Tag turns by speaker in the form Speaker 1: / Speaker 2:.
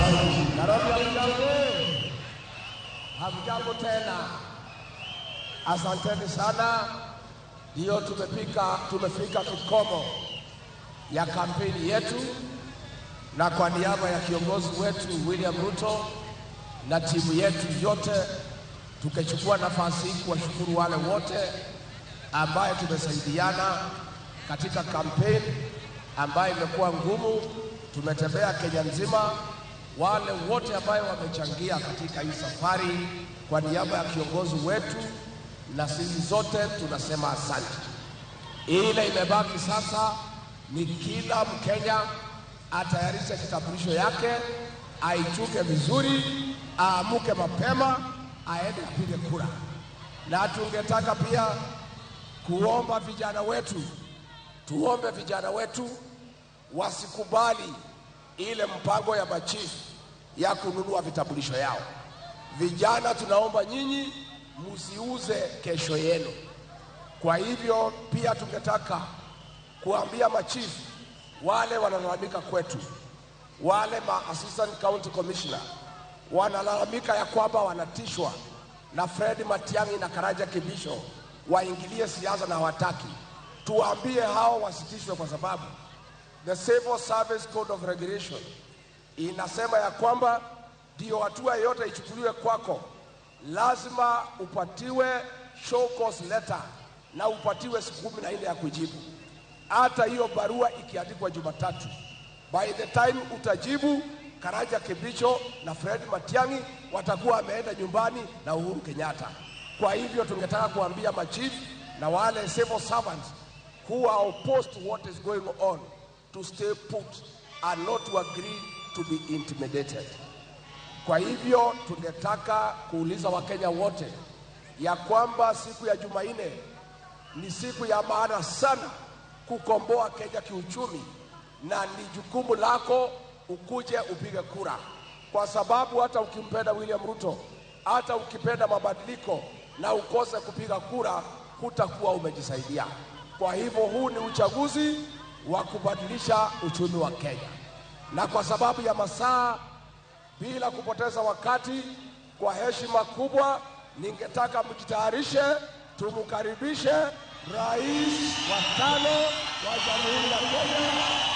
Speaker 1: Nairobi, hamjambo? Hamjambo tena. Asanteni sana. Ndiyo tumefika kikomo ya kampeni yetu, na kwa niaba ya kiongozi wetu William Ruto na timu yetu yote, tukichukua nafasi hii kuwashukuru wale wote ambaye tumesaidiana katika kampeni ambayo imekuwa ngumu. Tumetembea Kenya nzima, wale wote ambayo wamechangia katika hii safari, kwa niaba ya kiongozi wetu na sisi zote tunasema asante. Ile imebaki sasa ni kila Mkenya atayarishe kitambulisho yake, aichunge vizuri, aamuke mapema, aende apige kura. Na tungetaka pia kuomba vijana wetu, tuombe vijana wetu wasikubali ile mpango ya machifu ya kununua vitambulisho yao. Vijana, tunaomba nyinyi msiuze kesho yenu. Kwa hivyo pia tungetaka kuambia machifu wale wanalalamika kwetu, wale ma assistant county commissioner wanalalamika ya kwamba wanatishwa na Fred Matiang'i na Karanja Kibicho waingilie siasa na hawataki. Tuwaambie hao wasitishwe, kwa sababu the Civil Service Code of Regulation inasema ya kwamba ndio hatua yoyote ichukuliwe kwako, lazima upatiwe show cause letter na upatiwe siku 14 ya kujibu. Hata hiyo barua ikiandikwa Jumatatu, by the time utajibu, Karanja Kibicho na Fred Matiang'i watakuwa wameenda nyumbani na Uhuru Kenyatta. Kwa hivyo tungetaka kuambia machief na wale civil servants who are opposed to what is going on to stay put and not to agree to be intimidated. Kwa hivyo tungetaka kuuliza Wakenya wote ya kwamba siku ya Jumanne ni siku ya maana sana kukomboa Kenya kiuchumi, na ni jukumu lako ukuje upige kura, kwa sababu hata ukimpenda William Ruto, hata ukipenda mabadiliko na ukose kupiga kura, hutakuwa umejisaidia. Kwa hivyo huu ni uchaguzi wa kubadilisha uchumi wa Kenya, na kwa sababu ya masaa, bila kupoteza wakati, kwa heshima kubwa, ningetaka mjitayarishe, tumkaribishe rais wa tano wa Jamhuri ya Kenya.